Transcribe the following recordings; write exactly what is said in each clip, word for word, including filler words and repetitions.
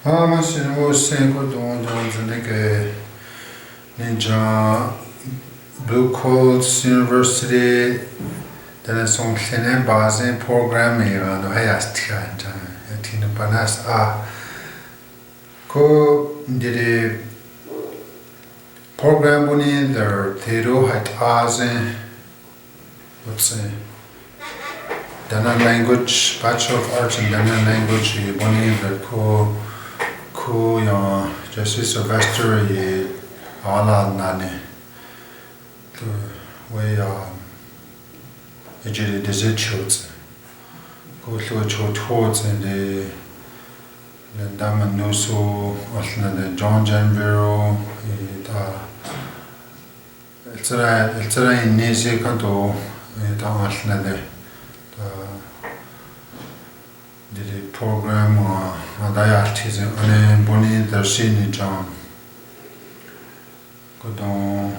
Amasin usen ko don don zene ke ninja Blue Coats University, dene song lene bazen program e ano hayas tia ja, ya tina panas a. Ko didi program buni der tiro hait azen, what's it? Dene language, Bachelor of Arts in Dene language, buni der ko, ko ya Jesse Sylvester i ala nani. Ko we ya ejiri dizit chotse. Ko lua chot chotse de, de dama nusu, alna de John Janvero, i ta Eltsera, eltsera inisi kanto, e, ta alna de, ta, didi program, a, a da ya tizen, ane buni der sini John. Kodo,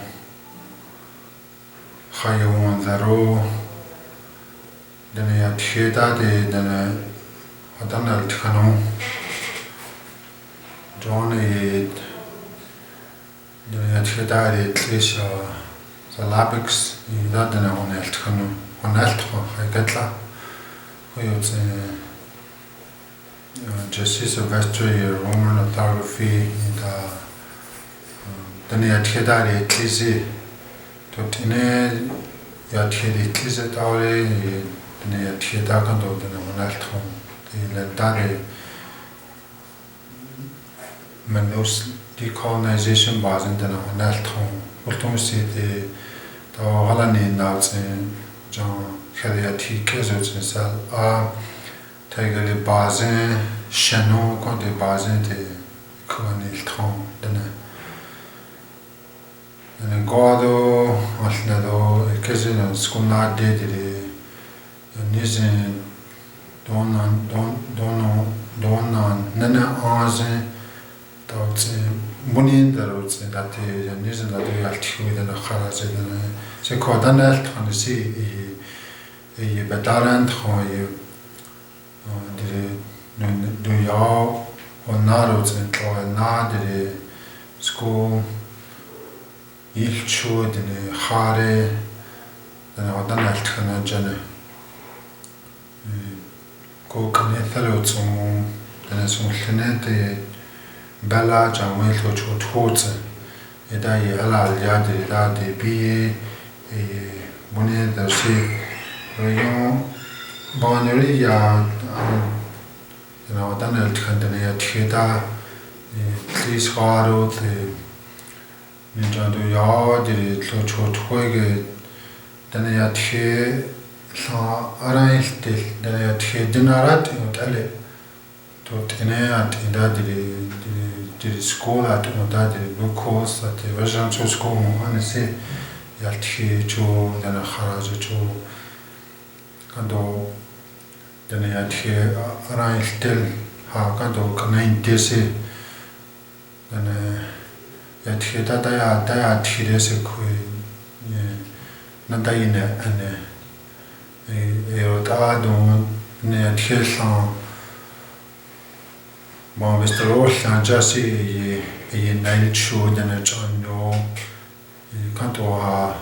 hayo wan zaro, dene ya tieta de, dene, adan el tikano. John e, Dene ya tieta de tlis a, sa lapiks, i da dene onelt kanu, onelt ko, ai ketla. Ko yo tse, ya, Jesse Sylvester, i Roman orthography, i da, um, dene ya tieta de tlis i, to tine ya tieta de tlis i ta ore, i dene ya tieta kanto dene onelt ko, i le da de, Menus decolonization bazen dene onelt ko. Ultum siti ta o hala ni nautzen jan kere ya ti kezo tsen sal a taigari bazen sheno konti bazen te kuani ltko dene. Ene godo, alnedo, e kezi na skuna dediri. Nizin donan, don, dono, donan, nene anzin, tautzen, bunin darutzen, dati, nizin dati yaltiwi dene kharaze dene. Se kodan el tkhani si, i, i, betaran tkhon, i, Diri, nu, nu yao, o naro tsen tlo, na diri, school, ilchu, diri, hare, dene odan el tkhana jene. Ko kane thalo tsung, dene sung lene te, bela, jamwe lo cho thotse. Eda i ala ya de da de bi, e, bone da si, rayon, boneri ya, um, you know, dan el tkhana ya tkheta, e, tlis haro te, ni jan do ya de lo cho thwe ge, dan ya tkhe, la ara il te, dan ya tkhe, dinarat, e, tale. To tine a tine da diri, diri, diri school a tine da diri glucose a te vajan cho school mo ane se yalthe cho dana kharajo cho. Kando dana yalthe a, ara iltel ha kando kana intese. Dana yalthe da da ya, da yalthe de se kui, e, na da ine ane. E, e, o ta don ne yalthe san. Bon, vist ro llan jasi, e, e, nail chu dene chon no, e, kanto ha,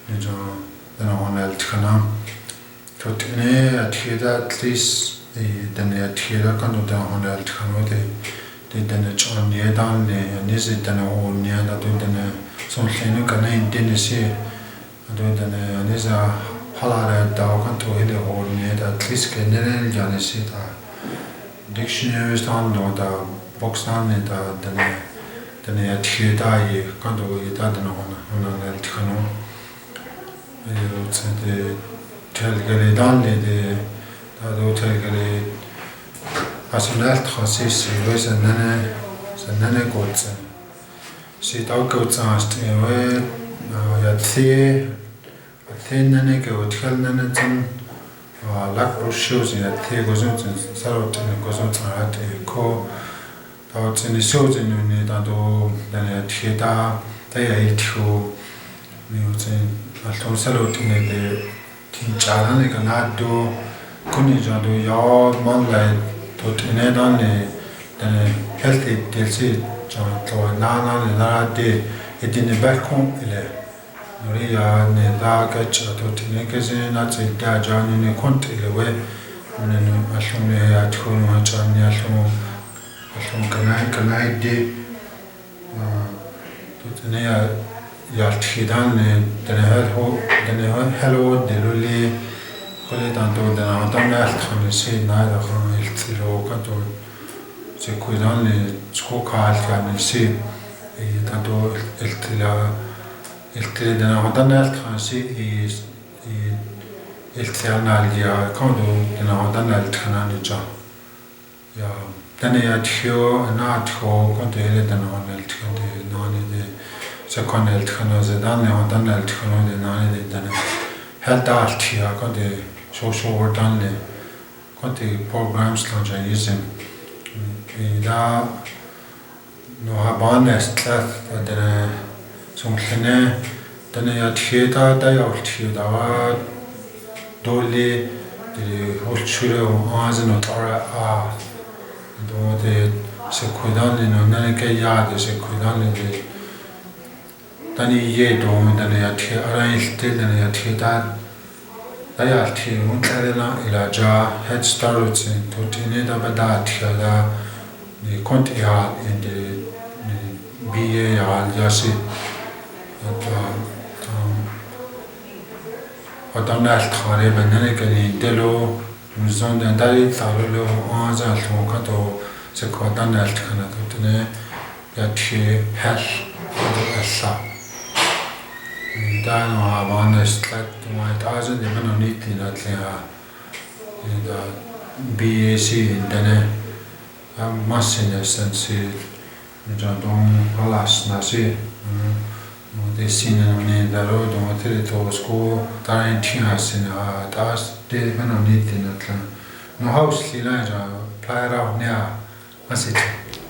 ne jan, dene hon el tkhana. To tine a tkheda at least, e, dene a tkheda kanto dene hon el tkhano de, de dene chon ne dan ne, ne se dene hon ne da to dene son lene kana in dene se, Ado dene, ane sa halare dao kanto hele hor ne da at least ke nene jane se da. Dictionaries dan no da, books dan ne da, dene, dene ya tkheta ye, kanto ye da dene hona, hona nel tkhano. Ye ro tse de, tel gele dan le de, da do tel gele, asonel tkhasi si, we sa nene, sa nene kotse. Si tau ke utsan asti we, a, ya tse, a tse nene ke utkhel nene tsen, a, lak bro sho tsen ya tse ko zon tsen, saro tsen ko zon tsen a te ko, tau tsen so tsen nene tanto, dene ya tse ta, ta ya i tso, ni utsen, a tong saro tsen de, Tin chana ne kana do, kuni jan do ya man lai to tine dan ne, dene, Healthy, healthy, chon tlo nana ne la de, eti ne berkon ile. Nori ya ne la kech ato tine kese na tse da ja ne ne kont ile we. Ne ne alon ne ya tko no cha ne alon, alon kanai, kanai de. Ah, to tine ya, ya tki dan ne, tine hel ho, tine hel ho de luli. Kole tanto tine ho dan ne alkhan se na da khan el tiro kanto. Se kuidan le sko ka alkhan se, e, tanto el, el tila, el tila dena hotan alkhan se, e, e, el tila na lia, kando dena hotan alkhan ne ja. Ya, dena ya tio, na tio, kando ele dena hotan alkhan de, na ne de, se kan alkhan se dan ne hotan alkhan de, na ne de, dena. Hel ta alkia, kando, so, so, dan le. Konti programs lon Jainism. Ida no habanes tlat ta dene songkene, dene ya thieta, ta ya thieta wa doli, de ulchure o anzen o tara a. Do de se kuidan le no nene ke ya de se kuidan le de Tani ye do, tani ya thie, ara iltil, tani ya thie ta, ta ya thie, un tlarela ila ja, Head Start sin, to tine ta ba da thie da, ni kont ya, ende, ni B A ya, ya si. Ta, ta, Otan nal thare ba nene kani delo, muzon den dari taro lo, anza lo kato, se ko otan nal thana to tene, ya thie hel, to esa. Dano avan estat, to mai tazen de mano niti na tlea. Da B A C in dene. A masin esensi, ja don palas nasi, mo de sine ni daro, don tiri to sko, tarin tina sine a tas, de mano ni tina tla. No house li na ja, player out ne a, asi.